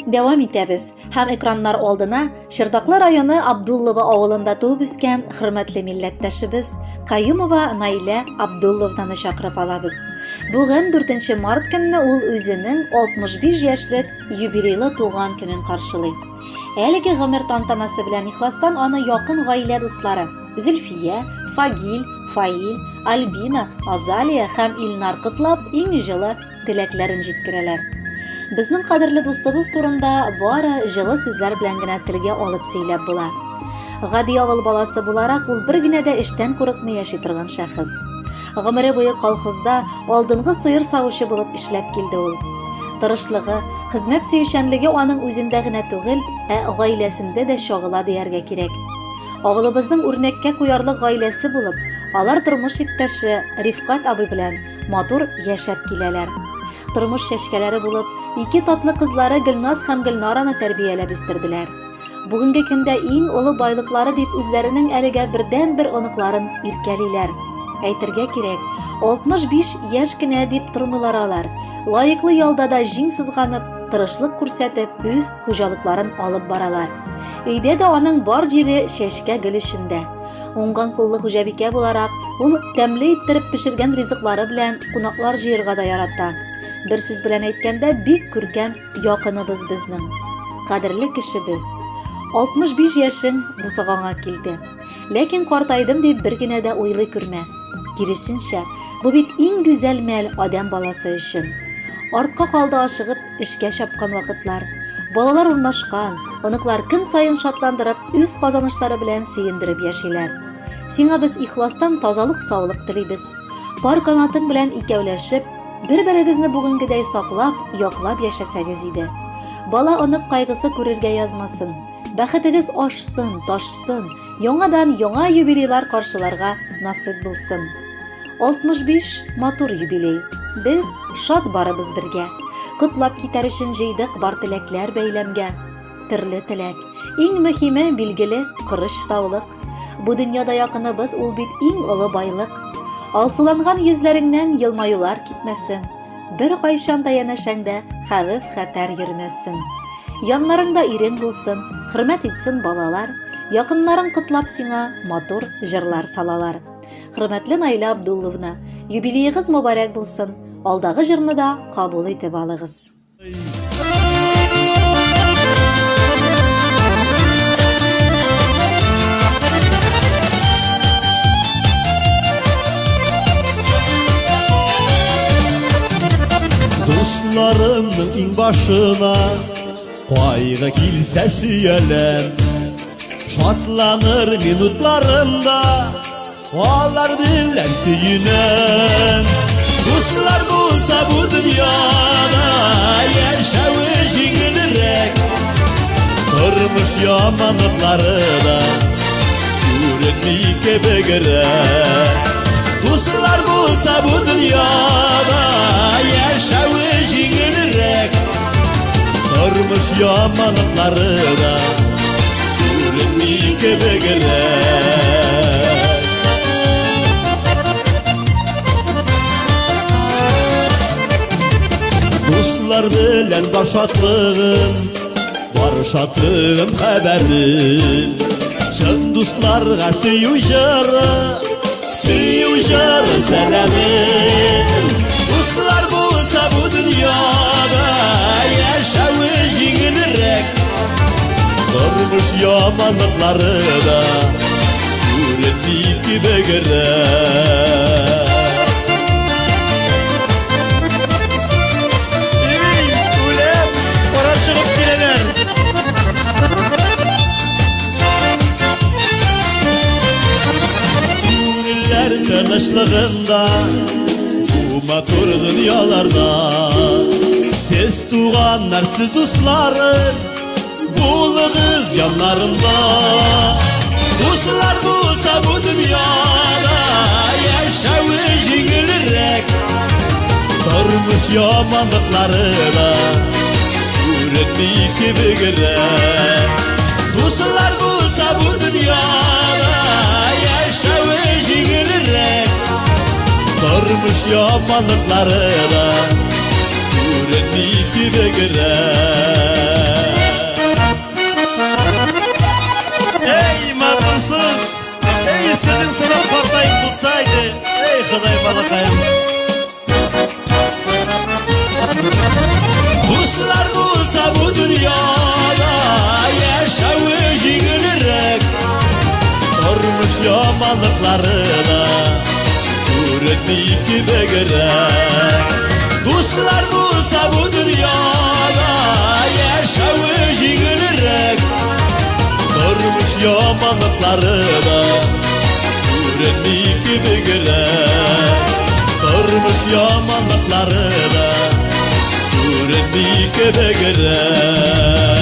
Дәвам итәбез һәм экраннар алдына Чырдаклы районы Абдуллово авылында туып үскән хөрмәтле милләттәшебез Каюмова Наилә Абдулловнаны чакырып алабыз. Бүген 4 март көнне ул үзенең 65 яшьлек юбилейлы туган көнен каршылый. Әлеге гомер тантанасы белән ихластан аны якын гаилә дуслары Зөлфия, Фагил, Фаил, Альбина, Азалия һәм Илнар котлап, иң җылы теләкләрен җиткерәләр. Безнең кадерле дустыбыз турында бары җылы сүзләр белән генә телгә алып сөйләп була. Гади авыл баласы буларак, ул бер генә дә эштән курыкмый яши торган шәхес. Гомере буе колхозда алдынгы сыер савучы булып эшләп килде ул. Тырышлыгы, хезмәт сөючәнлеге аның үзендә генә түгел, ә гаиләсендә дә чагыла дияргә кирәк. Авылыбызның үрнәккә куярлык гаиләсе булып, алар тормыш иптәше Рифкать абый белән матур яшәп киләләр. Тормыш чәчкәләре булып, ике татлы кызлары Гөлназ һәм Гөлнараны тәрбияләп үстерделәр. Бүгенге көндә иң олы байлыклары дип үзләренең әлегә бердәнбер оныкларын иркәлиләр. Әйтергә кирәк, 65 яшь кенә дип тормыйлар алар. Лаеклы ялда да җиң сызганып, тырышлык күрсәтеп, үз хуҗалыкларын алып баралар. Өйдә дә аның бар җире чәчкә гөл эчендә. Уңган куллы хуҗабикә буларак, ул тәмле иттереп пешергән ризыклары белән кунаклар җыерга да ярата. Бер сүз белән әйткәндә, бик күркәм якыныбыз безнең. Кадерле кешебез. 65 яшең бусагаңа килде. Ләкин картайдым дип бер генә дә уйлый күрмә. Киресенчә, бу бит иң гүзәл мәл адәм баласы өчен. Артка калды ашыгып эшкә чапкан вакытлар. Балалар урнашкан, оныклар көн саен шатландырып, үз казанышлары белән сөендереп яшиләр. Сиңа без ихластан тазалык-саулык телибез. Пар канатың белән икәүләшеп, бер-берегезне бүгенгедәй саклап, яклап яшәсәгез иде. Бала-онык кайгысы күрергә язмасын. Бәхетегез ашсын, ташсын, яңадан яңа юбилейлар каршыларга насыйп булсын. 65 матур юбилей. Без шат барыбыз бергә. Котлап китәр өчен җыйдык бар теләкләр бәйләмгә. Төрле теләк. Иң мөһиме, билгеле, корыч саулык. Бу дөньяда якыныбыз ул бит иң олы байлык. Алсуланган йөзләреңнән елмаюлар китмәсен. Бер кайчан да янәшәңдә хәвеф-хәтәр йөрмәсен. Яннарыңда ирең булсын, хөрмәт итсен балалар, якыннарың котлап сиңа матур җырлар салалар. Хөрмәтле Наилә Абдулловна, юбилеегыз мобарәк булсын, алдагы җырны да кабул итеп алыгыз. Дусларымның иң башына кайгы килсә сөяләм. Шатланыр минутларымда алар белән сөенәм. Дуслар булса бу дөньяда яшәве җиңелрәк. Тормыш яманлыклары да күренми кебегрәк. Дуслар булса бу дөньяда яшәве җиңелрәк. Тормыш яманлыклары да күренми кебегрәк. Дуслар белән бар шатлыгым, бар шатлыгым хәбәрем. Чын дусларга сөю җыры, сөю җыры сәламем. Дуслар булса бу дөньяда яшәве җиңелрәк. Тормыш яманлыклары да күренми кебегрәк. Эй, үләм, кара чыгып киләләр. Күңелләр тынычлыгында бу матур дөньяларда Сез туганнар, сез дусларым, булыгыз яннарымда. Дуслар булса бу дөньяда яшәве җиңелрәк. Тормыш яманлыклары да күренми кебегрәк. Дуслар булса бу дөньяда яшәве җиңелрәк. Тормыш яманлыклары да күренми кебегрәк. Күренми кебегрәк. Дуслар булса бу дөньяда яшәве җиңелрәк. Тормыш яманлыклары да күренми кебегрәк. Тормыш яманлыклары да күренми кебегрәк.